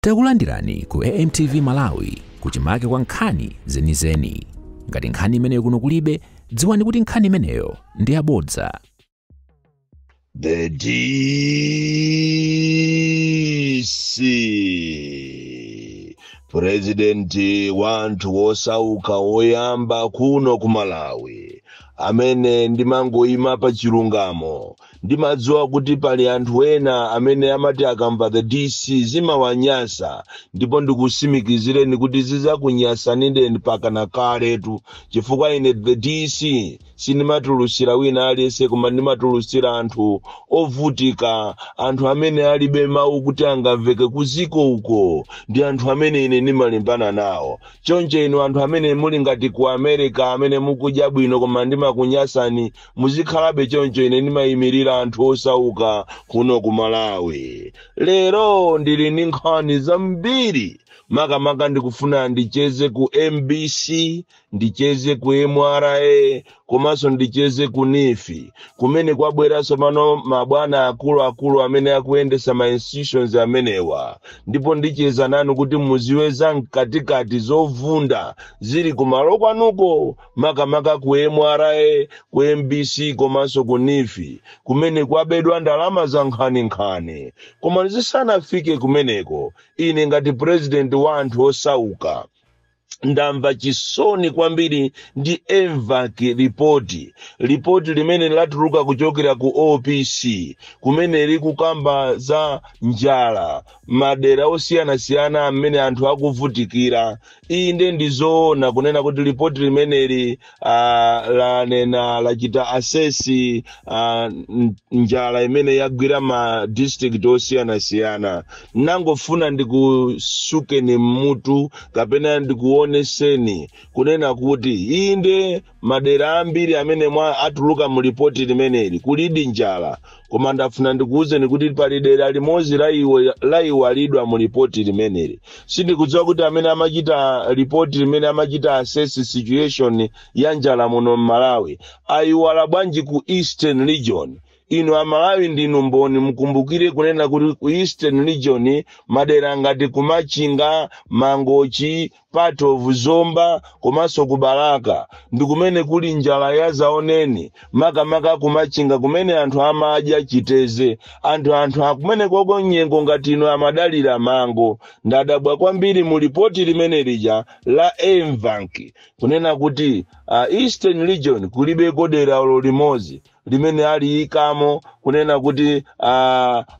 Takulandirani ku AMTV Malawi, kuchimake kwa nkhani zenizeni. Ngati nkhani imeneyo kuno kulibe, dziwani kuti nkhani imeneyo ndi yabodza. The DC, President wa anthu osauka woyamba kuno ku Malawi, amene ndimangoyima pa chilungamo. Ndimadziwa kuti pali anthu ena amene amati akamva the DC zimawanyasa, ndipo ndikusimikizireni kuti zizakunyasanide mpakana kaletu, chifukwa ine the DC sindimatulutsira wina aliyense, koma ndimatulutsira anthu ovutika, anthu amene alibe mawu kuti angamveke kuziko uko, ndi anthu amene ine ndimalimbana nawo. Choncho inu anthu amene muli ngati ku America, amene mukudya bwino koma ndimakunyasani, muzikhalabe choncho. Ine ndimayimirira anthu osauka kuno ku Malawi. Lero ndili ndi nkhani zambiri, makamaka ndikufuna ndicheze ku MBC, ndicheze ku MRA, komanso ndicheze ku NEEF, kumene kwabweranso pano mabwana akuluakulu amene akuyendesa ma institutions amenewa. Ndipo ndicheza nanu kuti muziwe za mkatikati zovunda zili kumalo kwanuko, makamaka ku MRA, ku MBC komanso ku NEEF, kumene kwabedwa ndalama za nkhaninkhani. Koma zisanafike kumeneko, ine ngati president wa anthu osauka ndamva chisoni kwambiri ndi MVAC report, ripoti limene latuluka kuchokera ku OPC, kumene likukamba za njala madera osiyanasiyana amene anthu akuvutikira. Inde, ndizoona kunena kuti ripoti limeneli lanena, lachita assess njala imene yagwira ma district osiyanasiyana. Nangofuna ndikusukeni mmutu kapena ndikuoneseni kunena kuti inde, madera ambiri amene mwa atuluka mu ripoti limeneli kulidi njala, koma ndafuna ndikuwuzeni kuti pali dera limodzi layiwalidwa mu ripoti limeneli. Sindikudziwa kuti amene amachita ripoti limene amachita assess situation ya njala muno mMalawi ayiwala bwanji ku Eastern Region. Inu Amalawi ndinu mboni, mukumbukire kunena kuti ku Eastern Region, madera ngati kuMachinga, Mangochi, part of Zomba komanso ku Balaka, ndi kumene kuli njala ya zaoneni, makamaka kuMachinga kumene anthu amadya chiteze. Anthu akumene koko nyengo ngati ino amadalira mango. Ndadabwa kwambiri mu ripoti limene lija la MVAC kunena kuti Eastern Region kulibeko dera limodzi limene aliyikamo kunena kuti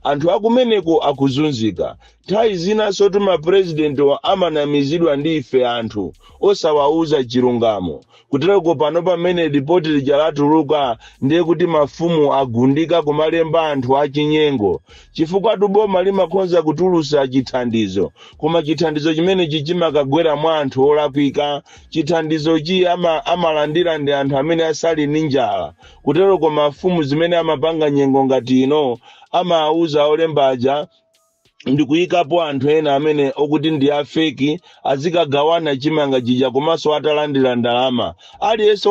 anthu akumeneko akuzunzika. Nthawi zinanso timapurezidenti amanamizidwa ndi ife anthu osawauza chilungamo. Kutereko pano pamene ripoti lija latuluka, ndiye kuti mafumu agundika kumalemba anthu achinyengo, chifukwa boma limakhonza kutulusa chithandizo, koma chithandizo chimenechi chimakagwera mwa anthu olakwika. Chithandizochi amalandira ndi anthu amene asali ndi njala. Kutereko mafumu zimene amapanga nyengo ngati ino, amawuza olemba aja ndikuyikapo anthu ena amene okuti ndi a fake, azikagawana chimanga chija. Komanso atalandira ndalama, aliyense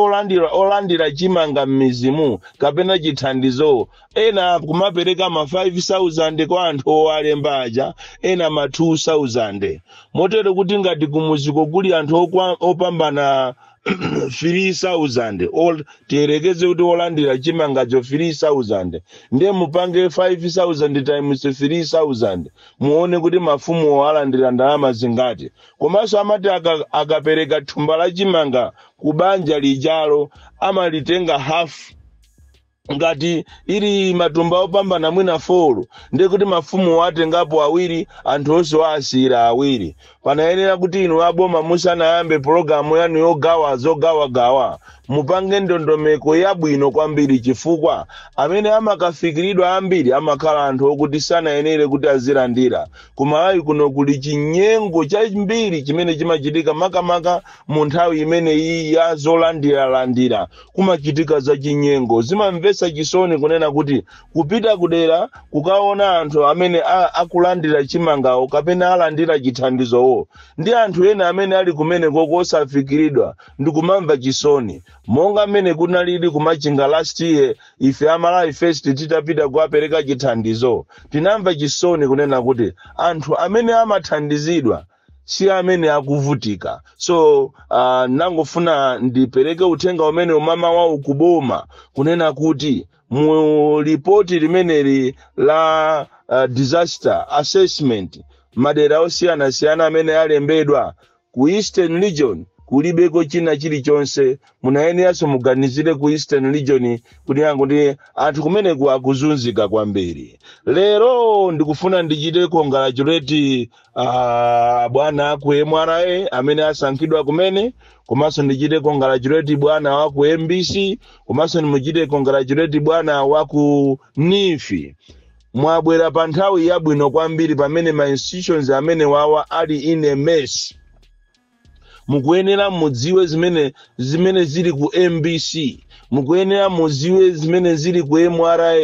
olandira chimanga m'mizimu kapena chithandizo, ena kumapereka ma 5000 kwa anthu owalemba aja, ena ma 2000, motero kuti ngati kumuziko kuli anthu opambana 3000, tiyerekeze kuti olandira chimangacho 3000, ndiye mupange 5000 times 3000, muone kuti mafumu alandira ndalama zingati. Komanso amati akapereka thumba la chimanga ku banja lijalo, amalitenga half. Ngati ili matumba opambana mwina 4, ndiye kuti mafumu atengapo awiri, anthu onse waasiyira awiri. Panayenera kuti inu aboma musanayambe pologalamu yanu yogawa zogawagawa, mupange ndondomeko yabwino kwambiri, chifukwa amene amakafikiridwa ambiri amakhala anthu okuti sanayenere kuti azilandira. Kumalawi kuno kuli chinyengo chambiri chimene chimachitika, makamaka mu nthawi imeneyi ya zolandiralandira kumachitika za chinyengo. Zimamvetsa chisoni kunena kuti kupita kudera kukaona anthu amene akulandira chimangawo kapena alandira chithandizowo ndi anthu ena amene ali kumeneko kosafikiridwa, ndikumamva chisoni. Monga mmene kunalili kumachinga last year, ife Amalawi First titapita kuwapereka chithandizo, tinamva chisoni kunena kuti anthu amene amathandizidwa si amene akuvutika. So nangofuna ndipereke uthenga umene umama wawo kuboma, kunena kuti mu ripoti limeneli la disaster assessment, madera osiyanasiyana amene alembedwa ku Eastern Region kulibeko china chilichonse. Munayeneranso muganizire ku Eastern Region kuti kuti anthu kumeneku akuzunzika kwambiri. Lero ndikufuna ndichite congratulate bwana aku MRA amene asankhidwa kumene, komanso ndichite congratulate bwana wa ku MBC, komanso ndimuchite congratulate bwana wa ku NEEF. Mwabwera pa nthawi yabwino kwambiri, pamene ma institutions amene wawa ali in a mess. Mukuyenera mudziwe zimene zili ku MBC, mukuyenera mudziwe zimene zili ku MRA,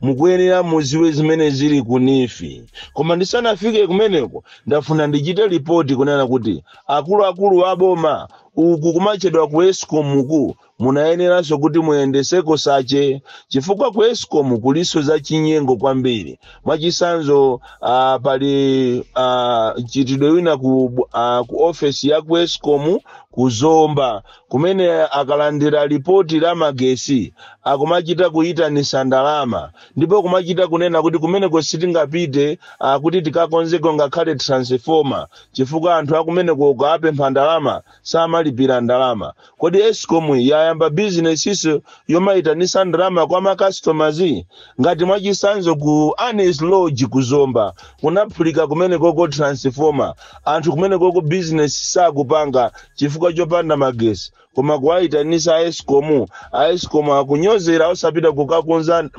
mukuyenera mudziwe zimene zili ku NEEF. Koma ndisanafike kumeneko, ndafuna ndichite ripoti kunena kuti akuluakulu aboma, uku kumachedwa ku ESCOM ku munayeneranso kuti muyendeseko search, chifukwa ku ESCOM kuliso za chinyengo kwambiri. Mwachisanzo, pali mchitidwe wina ku ofesi ya ku ESCOM kuzomba, kumene akalandira ripoti la magesi akumachita kuyitanisa ndalama, ndipo kumachita kunena kuti kumeneko sitingapite kuti tikakonzeko ngakhale transformer, chifukwa anthu akumeneko ukapempha ndalama samalipira ndalama. Kodi ESCOM yayamba bizinesiso yomayitanisa ndalama kwa ma customers? Ngati mwachisanzo ku Anes Lodge kuzomba kunaphulika kumenekoko transformer, anthu kumenekoko business sakupanga chifukwa chopanda magesi, koma kuwayitanisa a ESCOM, a ESCOM akunyozera osapita kukakonza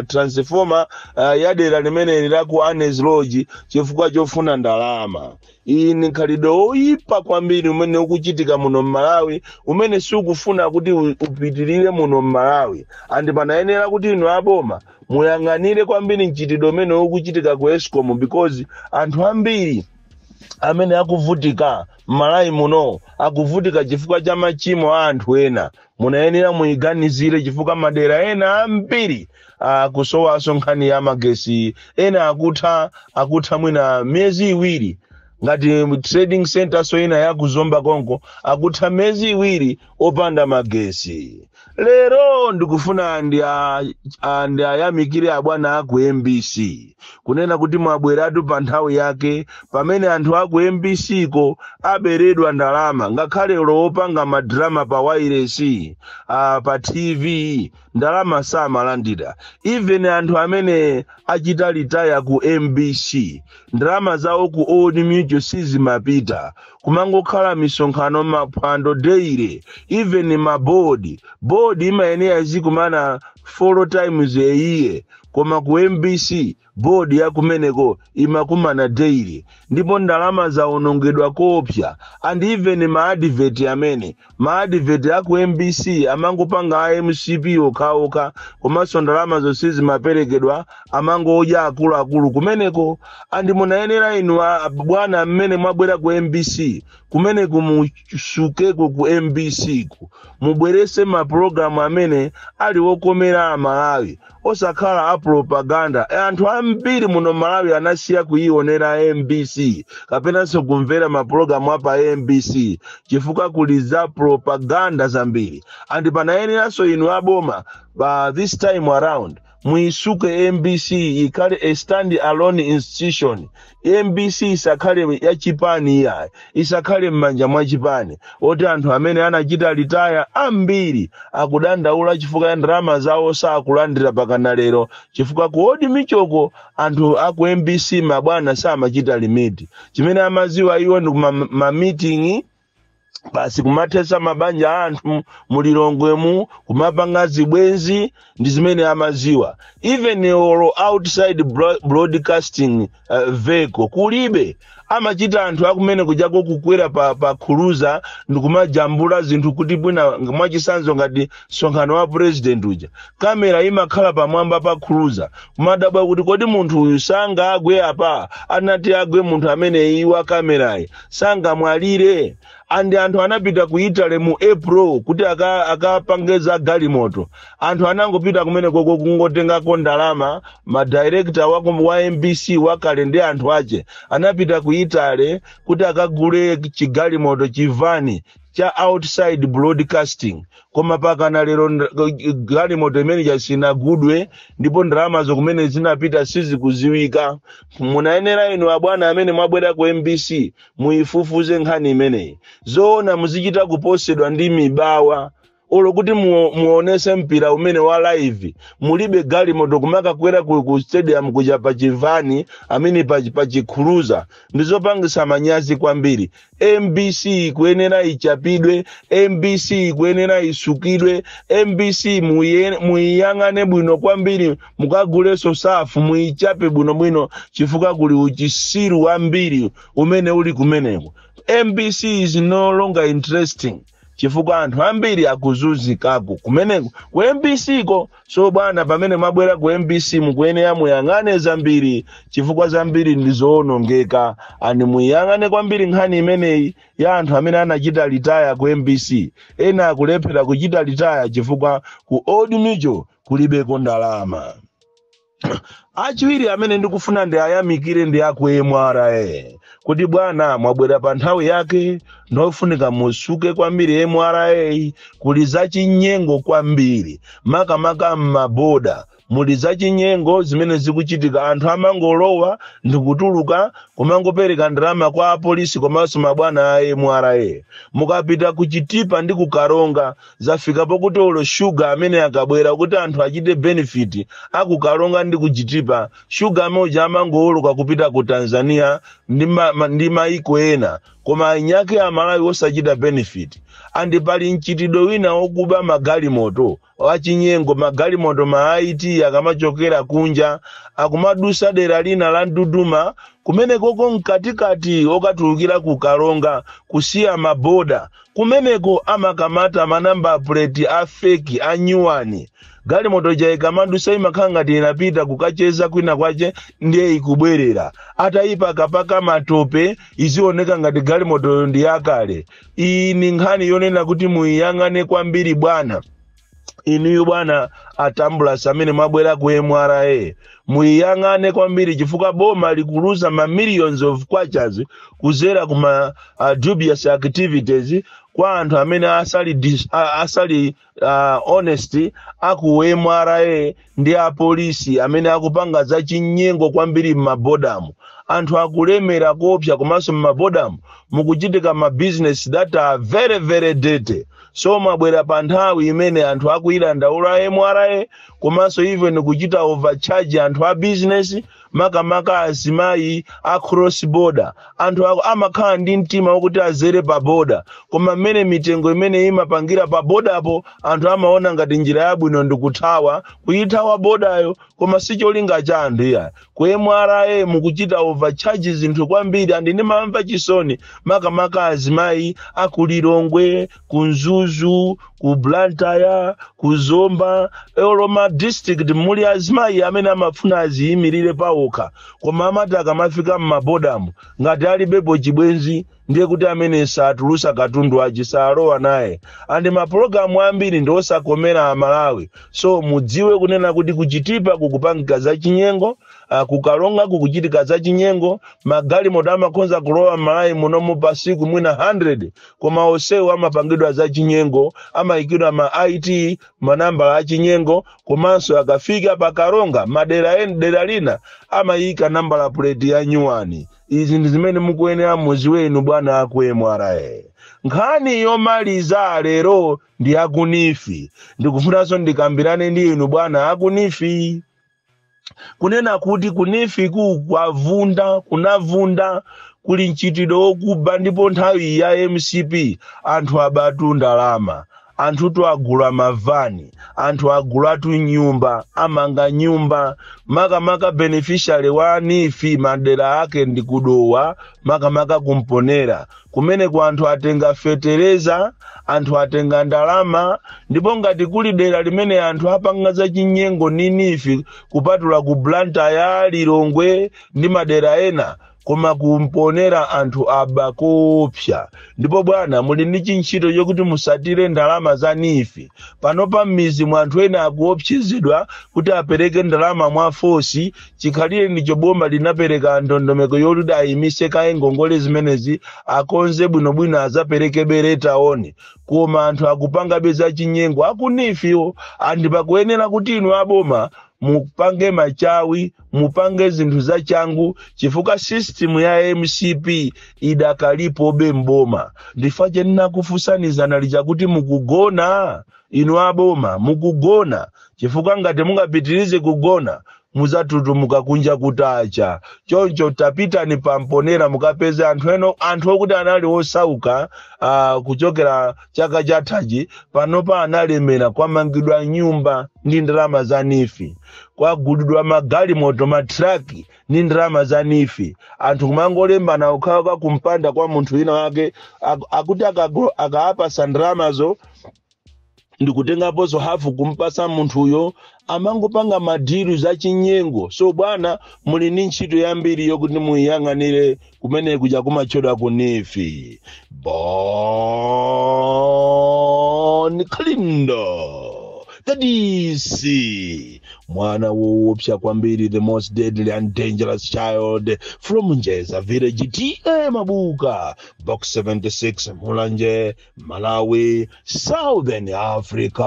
transformer ya dera limeneli la ku Anes Lodge chifukwa chofuna ndalama. Iyi ni khalidwe oyipa kwambiri umene ukuchitika muno mMalawi, umene sukufuna kuti upitirire muno mMalawi. And panayenera kuti inu aboma muyang'anire kwambiri mchitidwe umene ukuchitika ku ESCOM, because anthu ambiri amene akuvutika m'Malawi muno akuvutika chifukwa cha machimo a anthu ena. Munayenera muyiganizire, chifukwa madera ena ambiri akusowanso nkhani ya magesi. Ena akutha mwina miyezi 2, ngati trading center so ina yakuzomba konko akutha miyezi 2 opanda magesi. Lero ndikufuna ndi ayamikire abwana aku MBC, kunena kuti mwabweratu pa nthawi yake, pamene anthu aku MBC ko aberedwa ndalama. Ngakhale lowopanga madrama pa wireless, pa TV, ndalama samalandira. Even anthu amene achita retire ku MBC, ndalama zawo ku Old Mutual sizimapita, kumangokhala misonkhano, maphwando daily. Even mabodi, board imayenera izikumana four times a year, koma ku MBC board yakumeneko imakumana daily, ndipo ndalama zawonongedwa kopsa. And even ma advert, amene ma advert aku MBC amangopanga a MCP okhaokha, komanso ndalama zonse zimaperekedwa amangodya akuluakulu kumeneko. And munayenera inu bwana mmene mwabwera ku MBC kumeneku, musukeko ku MBC ku, mubwerese mapulogalamu amene ali wokomera Amalawi, osakhala a propaganda. Anthu ambiri muno Malawi anasiya kuionera MBC kapenanso kumvera mapulogalamu apa MBC chifukwa kuli za propaganda zambiri. And panayeneranso inu aboma pa this time around muisuke MBC ikhale a stand alone institution. MBC isakhale yachipani iyayi, isakhale m'manja mwa chipani, oti anthu amene anachita retire ambiri akudandaula chifukwa ya ndalama zawo sakulandira pakana lero, chifukwa ku Old Mutual ko anthu aku MBC mabwana samachita limit. Chimene amaziwa iwo ndi ma meeting basi, kumathetsa mabanja a anthu mulilongwemu, kumapanga zibwenzi, ndi zimene amaziwa. Even olo outside broadcasting vehicle kulibe. Amachita anthu akumene kujako kukwera pa cruiser ndikumajambula zinthu, kuti bwina mwachisanzo ngati msonkhano wa president uja, kamera imakhala pamwamba pa cruiser, kumadabwa kuti kodi munthu uyu sangagwe apa? Anati agwe munthu amene iwa kamerayi sangamwalire? And anthu anapita ku Italy mu April kuti akapangeza galimoto. Anthu anangopita kumene koko kungotengako ndalama. Madirector wa MBC wakale ndi anthu ache anapita ku Italy kuti akagule chigalimoto, chivani cha outside broadcasting, koma pakana lero galimoto imene chasinagudwe ndipo ndalamazo kumene zinapita sizikuziwika. Munayenera inu abwana amene mwabwera ku MBC muyifufuze nkhani imeneyi. Zoona muzichita kuposedwa ndi mibawa olo kuti muonese mpira umene wa live, mulibe galimoto kumakakwera ku stadium kuja pa chivani amene pa chikhuluza? Ndizopangisa manyazi kwambiri. MBC ikuyenera ichapidwe, MBC ikuyenera isukidwe, MBC muiyang'ane bwino kwambiri, mukaguleso safu, muichape bwinobwino, chifukwa kuli uchisiru wambiri umene uli kumeneko. MBC is no longer interesting chifukwa anthu ambiri akuzunzikako kumeneko ku MBC ko. So bwana, pamene mwabwera ku MBC mukuyenera muyang'ane zambiri chifukwa zambiri ndizowonongeka, and muyang'ane kwambiri nkhani imeneyi ya anthu amene anachita retire ku MBC. Ena akulephera kuchita retire chifukwa ku Old Mutual kulibeko ndalama. Achiwiri amene ndikufuna ndi ayamikire ndi aku MRA, kuti bwana, mwabwera pa nthawi yake. Ndofunika musuke kwambiri MRA, kuli zachinyengo kwambiri, makamaka m'maboda muli zachinyengo zimene zikuchitika. Anthu amangolowa ndikutuluka kumangopereka ndalama kwa apolisi komanso mabwana a MRA. Mukapita kuchitipa ndi kukaronga, zafika pokuti olo shuga amene akabwera kuti anthu achite benefit akukaronga ndi kuchitipa, shuga amoja amangowoloka kupita ku Tanzania ndi maiko ena, koma anyake Amalawi osachita benefit. And pali mchitidwe wina wokuba magalimoto wachinyengo. Magalimoto ma IT akamachokera kunja akumadusa dera lina la Nduduma kumenekoko mkatikati okatulukira ku Karonga, kusiya maboda kumeneko, amakamata ma number plate a fake a nyuwani. Galimoto ja ikamadusa imakhala ngati inapita kukacheza kwina kwache, ndiye ikubwerera atayipakapaka matope, izioneka ngati galimotoyo ndi yakale. Iyi ni nkhani yonena kuti muyiyang'ane kwambiri bwana. Inuyo bwana atambulasi amene mwabwera ku MRA, muyiyang'ane kwambiri chifukwa boma likuluza ma millions of kwachas kuzera kuma dubious activities kwa anthu amene asali honest aku MRA ndi apolisi amene akupanga zachinyengo kwambiri m'mabodamu. Anthu akulemera kopsa, komanso m'mabodamu mukuchitika ma business that are very very dirty. So mwabwera pa nthawi imene anthu akuyidandaula MRA, komanso even kuchita overcharge anthu a business, makamaka azimayi a cross border. Anthu amakhala ndi mtima wokuti azere pa border, koma mmene mitengo imene imapangira pa borderpo, anthu amaona ngati njira yabwino ndikuthawa, kuyithawa borderyo, koma si cholinga cha anthu iya. Ku MRA mukuchita overcharge zinthu kwambiri, and ndimamva chisoni makamaka azimayi akulilongwe, ku Mzuzu, ku Blantyre, ku Zomba, olo ma district muli azimayi amene amafuna aziyimirire pawokha, koma amati akamafika m'mabodamu, ngati alibepo chibwenzi, ndiye kuti amene satulusa katundu aji salowa naye. And mapulogalamu ambiri ndi osakomera Amalawi. So mudziwe kunena kuti kuchitipa kukupangika zachinyengo, kukalonga kukuchitika zachinyengo. Magalimoto amakhonza kulowa m'Malawi munomu pasiku mwina 100, koma onsewo amapangidwa zachinyengo, amayikidwa ma IT, manambala achinyengo, komanso akafika pakalonga madera dera lina amayika nambala plate ya nyuwani. Izi ndi zimene mukuyenera muziwe inu bwana aku MRA. Nkhani yomaliza lero ndi aku NEEF. Ndikufunanso ndikambirane ndi inu bwana aku NEEF, kunena kuti ku NEEF ku kwavunda, kunavunda, kuli mchitidwe wokuba. Ndipo nthawi ya MCP anthu abatu ndalama, anthutu agula mavani, anthu agulatu nyumba, amanga nyumba. Makamaka beneficiary wa NEEF madera ake ndi kudowa, makamaka kumponera kumene ku anthu atenga fetereza, anthu atenga ndalama. Ndipo ngati kuli dera limene anthu apanga zachinyengo ni NEEF, kupatula ku Blantyre, Lilongwe ndi madera ena, Koma kumponera anthu aba koopsa. Ndipo bwana, muli ndi chintchito chokuti musatire ndalama za NEEF. Panopa m'mizi mwa anthu ena akuopsezedwa kuti apereke ndalama mwa force. Chikhalire ndicho boma linapereka ndondomeko yoti ayimise kaye ngongole zimenezi, akonze bwinobwino, azapereke later on. Koma anthu akupangabe za chinyengo aku NEEF-wo. Andi pakuyenera kuti inu aboma mupange machawi, mupange zinthu zachangu, chifukwa system ya MCP idakalipobe mboma. Ndifache ndinakufunsanizana lija kuti mukugona inu aboma, mukugona, chifukwa ngati mungapitirize kugona muzatutumuka kunja kutacha. Choncho tapitani pamponera mukapeze anthu eno, anthu okuti anali osauka kuchokera chaka chathachi, panopa analemera. Kwamangidwa nyumba ndi ndalama za NEEF, kwagulidwa magalimoto, matraki ndi ndalama za NEEF. Anthu kumangolembana okhaokha kumpanda kwa munthu wina wake, akuti akaapasa ndalamazo ndikutengaponso hafu kumpasa munthuyo, amangopanga ma deal zachinyengo. So bwana, muli ndi ntchito yambiri yokuti muyiyang'anire kumene kuja kumatchedwa ku NEEF. Bon Kalindo, the DC, mwana woopsa kwambiri, the most deadly and dangerous child from Njeza village, T/A Mabuka, Box 76, Mulanje, Malawi, Southern Africa.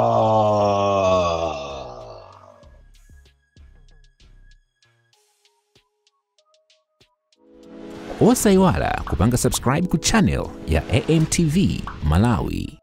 Osayiwala kupanga subscribe ku channel ya AMTV Malawi.